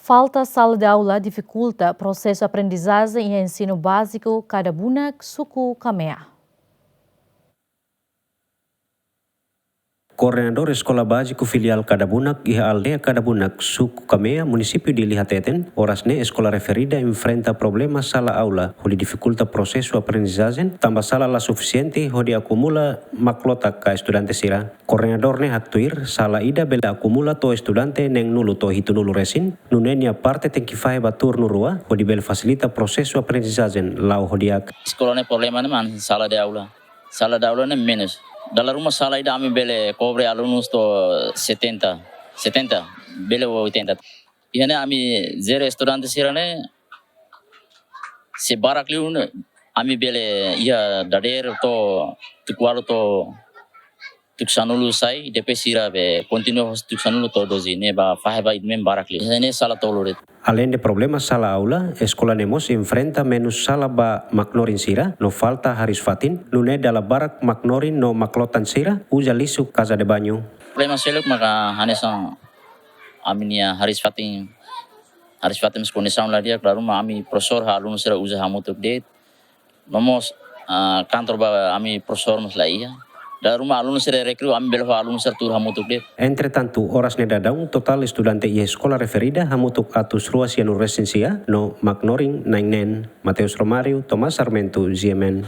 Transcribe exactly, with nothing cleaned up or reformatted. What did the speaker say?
Falta sala de aula difikulta prosesu aprendizajen iha ensinu báziku Kadabunak, suku Kamea. Koordenadór Eskola Báziku Filiál Kadabunak iha aldeia Kadabunak, suku Kamea, munisípiu Dili hateten, oras ne'e eskola referida enfrenta problema sala aula, hodi difikulta prosesu aprendizajen, tanba sala la sufisiente hodi akumula maklotak ka estudante sira. Koordenadór ne'e haktuir, sala ida bele akumula to'o estudante neenulu to'o hitunulu resin, nune'e nia parte tenke fahe ba turnu rua, hodi bele fasilita prosesu aprendizajen la'o ho di'ak. Eskola ne'e problema ne'e mak sala de aula. Sala de aula ne'e menus. Dala ruma sala ida ami bele kobre alunus to'o setenta, setenta, bele oitenta. Iha ne'e ami zero estudante sira ne'e, se barak liu ne'e, ami bele iha dadeer to'o tuku ualu to'o tuku sanulu sai, depois sira be kontinua hosi tuku sanulu to'o doze ne'e ba fahe ba ida-ne'ebé barak liu. Iha ne'e sala tolu de'it. Aleinde problema sala aula, eskola ne'e mós enfrenta menus sala ba maknorin sira, no falta hariis-fatin, nune'e dala barak maknorin no maklotan sira uza lixu casa de banho. Problema seluk maka hanesan ami-nia hariis-fatin, hariis-fatin mós kondisaun la di'ak, dala ruma ami profesór ho alunu sira uza hamutuk de'it. No mós, ah, kantor ba ami profesór mós la iha. Dala ruma alunu sira rekriu, ami bele ho alunu sira tuur hamutuk de'it. Entretantu, oras ne'e daudaun totál estudante iha eskola referida hamutuk atus rua sianulu resin sia, no maknorin na'in neen. Mateus Romário, Tomás Sarmento, G M N.